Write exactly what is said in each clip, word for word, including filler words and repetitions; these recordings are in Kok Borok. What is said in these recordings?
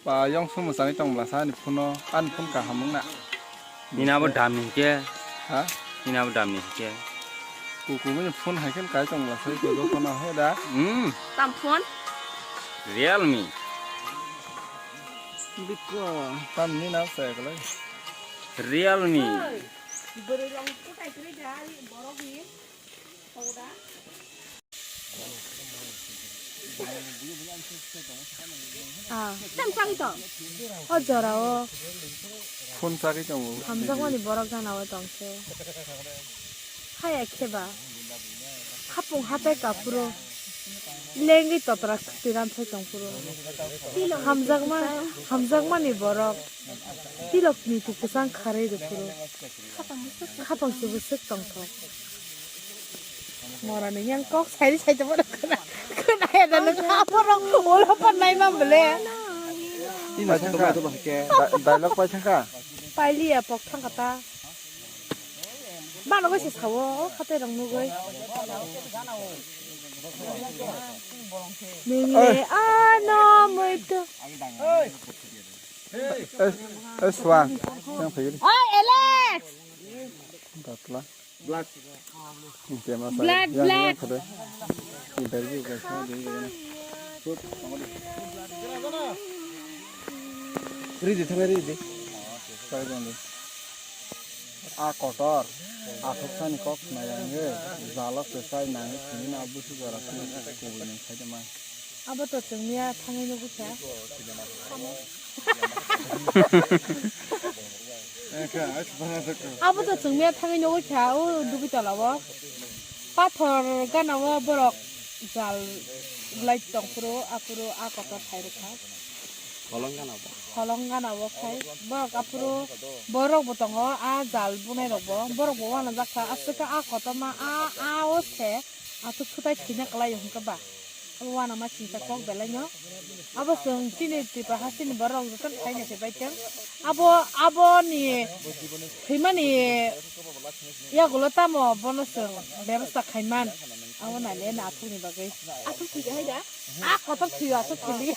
Ba, yong phone mwchangwi tong bwlasa ani phone-o, ani phone kaham wngna. Nini abo dam ni hwnkhe? Ha? Nini abo dam ni hwnkhe? Kuku mini phone hai khe kai tong bwlasa, kuku phone he da. Hmm. Tam phone? Realme. Biko. Tam ni na sa kala. Realme. Bwrwi rok kutai kwrwi da, borok ni. Ah. Tam chagwi tong. O jora o. Phone chagwi tongo. Hamjakmani borok gana o tongkhe. Haya kheba. Hapung hatai kaphuru. Lengwi totra khwtwi ramsai tongphuru. Hamjakma, hamjakmani borok. Tilok ni tu kwchang kharwi rwphuru. Khatang se bwswk tongthok. Mora ni yang kok sairi sai tongma khna, khna ya da nang abo rok ulo pan nai ma bole. Ina sa tongma to bahai ke. Da-, dialogue pai thangka? Pailiya pok thangka ta. Bano bai se sawo, o khatai rok nugui. Nini ano muitu. Eh, eh, Suang. Yang phaikari. Oi, Alex! Datla. Blood. Blood, blood. Interview ka sa di. Ready, thang ready. Sai dong di. A kotor. Athok sani kok nai ang e. Jalo se sai nang e sini na busu jora sini kubui nang sai de ma. Abo to chwngmiya thangwi nugwi kha. Abo to chwngmiya thangwi nugwi kha, o dugi tola o. Pathor gana o borok jal lai tongphuru, aphuru a kotor thai rwkha. Holong gana o. Holong gana o khai. Borok aphuru borok bo tongo, a jal bunai rok bo. Borok bo uanajak kha, aswk khe a kotorma, a, a o se. Athuk sutai thwina kwlai hwnkhe ba. Abo uanama chingsa kok belai no. Abo chwng chini Tripura hasteni borok joto thai nai se bai tong. Abo, aboni thwimani yagulo tamo bono chwng bebosta khaiman. Abo nai le na athukni bagwi. Athuk thwi hai da? A kotor thwi athuk thwi.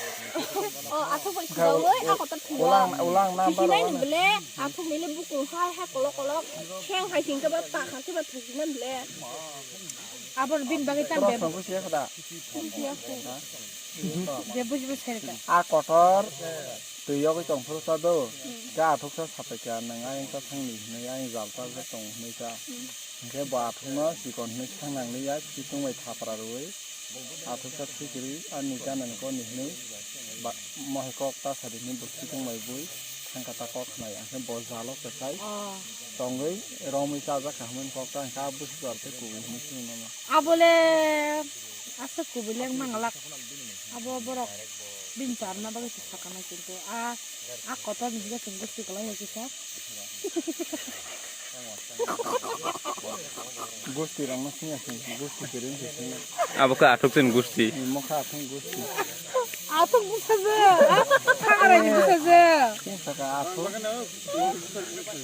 O athuk bai thwi oi, a kotor thwi. Ulang, ulang na. Thwi nai baro ni bole athuk ni le bukung hai hai kolok kolok. Kheng hai sing khe ba ta kha khe ba thwi man bole. Aboni bini bagwi tam bebo. Bujiya kho da. Bujiya kho. Ha? Je bujibo sai rwkha. A kotor twi yogwi tongphuru cha do. Hmm. Khe athuksa sapai kha, nwng ayang cha thangdi hwnwi ayang jal cha je tong hwnwi cha. Hmm. Hwnkhe bo athukno chikon hwnwi thang nang liya, chikon bai thapra rwui athuksa thwi kwrwi ani gana ni kok ni hwnwi ba mohai kok ta sadi hwnwi bo chikon bai bui thang kha ta kok khnai, hwnkhe bo jalo kwchai. Oh. Tongwi romwi chajak kha hwnwi kok ta hwnkhe a busi jor khe kubui hwnwi swngwi mano. Abole aswk kubui leng manglak. Abo borok bini charwna bagwi se sakana kintu a, a kotor ni hinkhe chwng gusti kwlai hai kisa. Gusti rangno singya sing, gusti kwrwi se singya. Abo khe athuk chini gusti. Mokha athuk gusti. Athuk bwsajwk, hagrani bwsajwk. Sing saka athuk.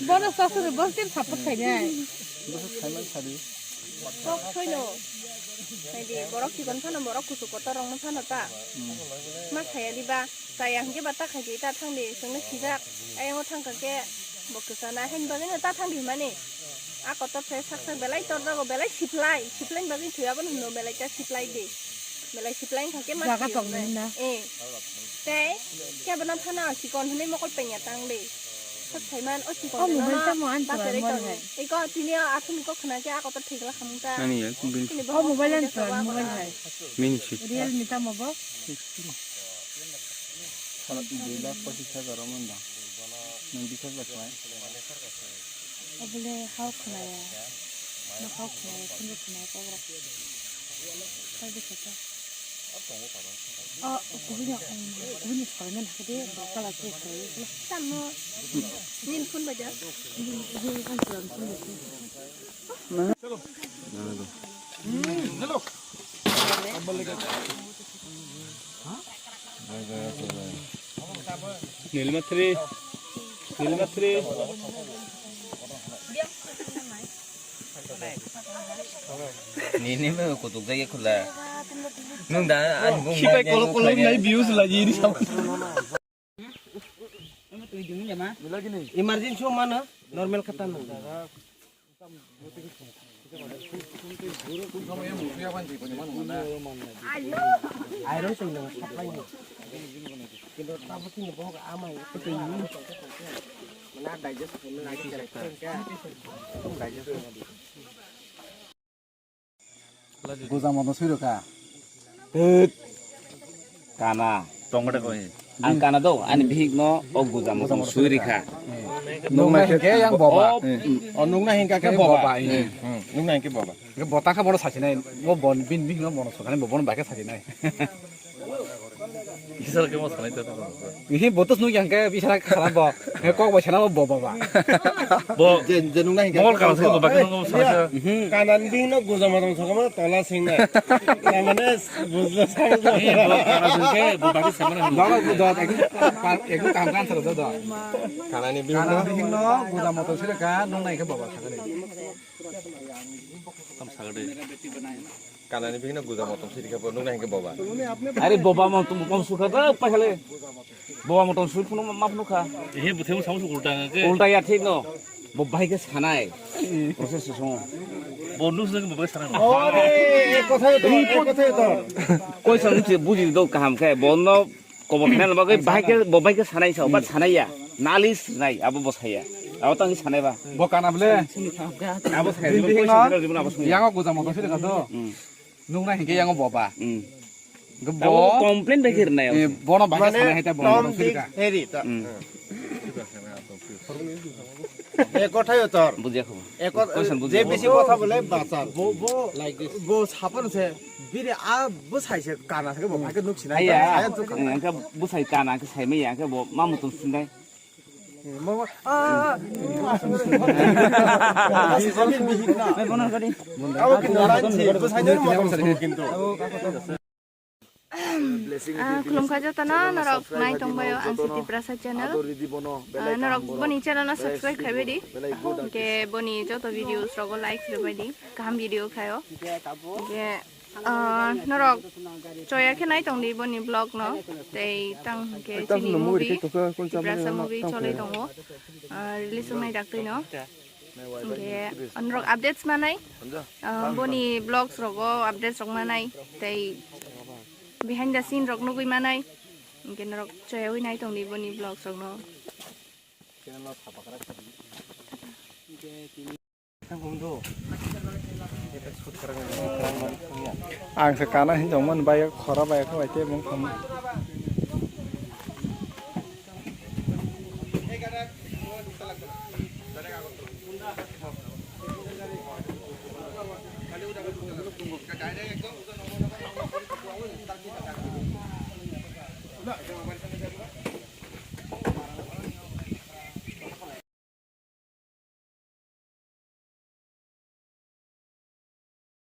Bono sasuri bono tei support khainai. Bwswk khaiman sadi. Kok soino. Naidi, borok chikon phano, borok kuchuk kotor rokno phano ta. Hmm. Ma saya diba, saya hwnkhe ba ta khaidi, ta thangdi, chwngno sijak. Ayang o thangkha khe bo kwchana, haini bagwino ta thangdi hwnmani. A kotor se sak sak belai torjago, belai siplai, siplaini bagwi thwi abono hwno belai ta siplai di. Belai siplai wngkha khe ma jaga thwi tongmani hwnwi na. Eh. Tei kebo no phano chikon hwnwi mokol pengya tang di. Sot saiman o chikon. O mobile tamo ani ta chwrai mobile hai. Iko tini o athuni kok khna khe a kotor thwikla khamung ta. Ani ya, bini. Tini bo o mobile ani chwrai mobile hai. Bini si. Realme tamo bo? Sala dui lakh pochis hajar o manda. Nung biswas bai khlai. Obole hao khwnaya. Ma hao khwnaya, khunju khwnaya, kok rok. Kaibe khe ta. O, kubuni, kubuni soi man hakhe de, bokala se soi. Tamo. Nini phone bai da. Nini, nini, ang phone bai da. Hello. Nilma three. Nilma three. Nini me kutuk jagi khula. Nung da, ani bung sipai da, kolok kolok nai views lagi ini sama. Emergency o mano normal kata nang. Airo soi nang saplai ni. Kintu tabo kini bohok amai kutui ni. Mana digest khaina lagi kere kere kya? Digest khaina di. Guja motom sui rwkha. Tit. Kana. Tongmata koi. Ang kana do, ani bihik no o guja motom sui rikha. Nungna hinkhe yang boba. O, mm. O nungna hinkha khe boba. Hmm. Nungna hinkhe boba. Bota kha bono sasinai. Bo bon bin bihik no bono sokani bo bono bakhe sasinai. Isar ke mo sanai ta. Ihi botus nu yang ke isar khara bo. He kok bo sana bo bo ba. Bo je je nung nai ke. Mol kala se bo ba ke nung sanai ta. Kanan bihik no guja motom sokama tola sing nai. Namane bujlo sa. Ihi bo kala se ke bo ba ke sama na. Dolo do do ek ek kam kan sar do do. Kanani bihik no guja motom sire ka nung nai ke bo ba sakani. Tam sagade. Kanani bihik no guja motom siri khe bo nung nai hinkhe boba. Are boba motom motom sukha da pakhale. Boba motom sui phunu ma phunu kha. Ehe buthe mo samu ulta ke. Ulta ya thik no. Bo bahai khe sanai. Process se songo. Bo nus nang bo bahai sanai. Ore, ek kotha to, ek kotha to. Koi san se buji do kaham khe. Bo no Kobor khnani bagwi bahai khe, bo bahai khe sanai sao, but sanai ya. Nalis nai, abo bo saya. Abo tang sanai ba. Bo kana bole? Abo saya, Bini jibon bihik poisa no, dilo, jibon abo sung. Yango guja motom siri kha do. Hmm. Nung nai hinkhe yango boba. Hmm. Bo abo complain bai khe rwnai. Eh, bono bahai khe sanai hai ta bo motom siri kha. Heri ta. Hmm. Ek kotha utor. Bujia kho. Ek kotha, je bisi kotha bole bachal. Bo, bo, like this. Bo sapon se, bini a bwsai se kana se bo phai khe nuk sinai. Aya, saya tu kana. Ang khe bwsai kana khe sai maya khe bo ma mutum sinai. Mo, ah. Abo kintu line se, bwsai ni motom se kintu. Ah, khulumkha jotono, norok nai tongbaio ang si Tiprasa channel. Ah, norok boni channel no subscribe khaibai di. Hwnkhe boni joto videos rogo like rwbai di. Kaham video khaio. Hwnkhe, ah, norok choya khe nai tong di boni vlog no. Tei tang hwnkhe chini movie, Tiprasa movie cholwi tongo. Ah, release wngnai daktwi no. Hwnkhe norok updates manai, ah, boni vlogs rogo updates rok manai, tei behind the scene rok nugwi manai, hwnkhe norok choyawi nai tongdi boni vlogs rokno. Ang se kana hinwi tongmani bai khora bai khe bai tei bung thangma.